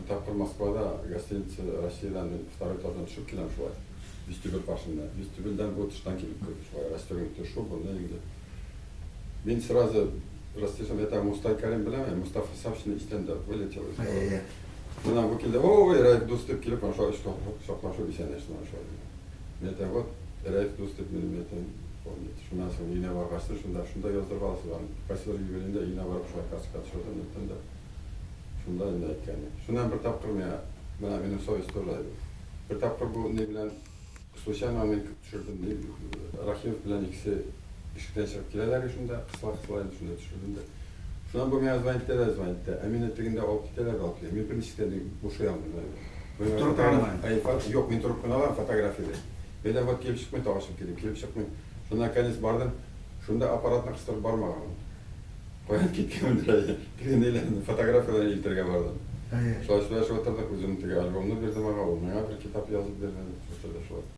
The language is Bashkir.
Тапҡыр Москвала гостиница «Россиядан» мин второй этаждан төшөп киләм шулай. Вестибюль ҡаршыһында. Вестибюлдән был тыштан килеп керҙе шулай. Расстегнутый шуба, да, инде. Мин сразу расстегнул, это Мостай Кәрим беләм, Мостафа Сафин иҫтән дә вылетел из головы. Бына был килде, ой, Рәиф дуҫ тип килеп, ошо ҡосаҡлашып иҫәнләште шулай. Мин әйтәм, вот, Рәиф дуҫ тип мине әйтәм, помнит. Шунан һуң өйөнә барғас, шунда яҙҙырып аласылар. Ҡайсылар юбилейында өйөнә барып шулай карточка төшөрҙөм, әйттем дә. Шунда инде әйткәне. Шунан бер тапҡыр миңә, бына минең совесть тоже. Бер тапҡыр был ни белән случайно мин төшөрҙөм, Рахимов белән икесе ишектән сығып киләләр шунда, ҡыҫыла-ҡыҫыла инде шунда төшөрҙөм дә. Шунан был миңә звонить итә лә звонить итә. Ә мине тегендә алып китәләр, алып китә. Мин бер нисек тә бушай алмыйм. Трубка алмай. Юҡ, мин трубканы алам, фотографияны. Мин вот килеп сыҡмай, тағы килеп, килеп сыҡмай. Шунда конец барҙым. Шунда аппаратны ҡыҫтырып бармаған. Ҡайҙан киткәнмен теге ниләрҙе, фотографияларын илтергә барҙым. Шулай һөйләшеп ултырҙыҡ, үҙем теге альбомды бирҙем уға, ул миңә бер китап яҙып бирҙе. Шулай.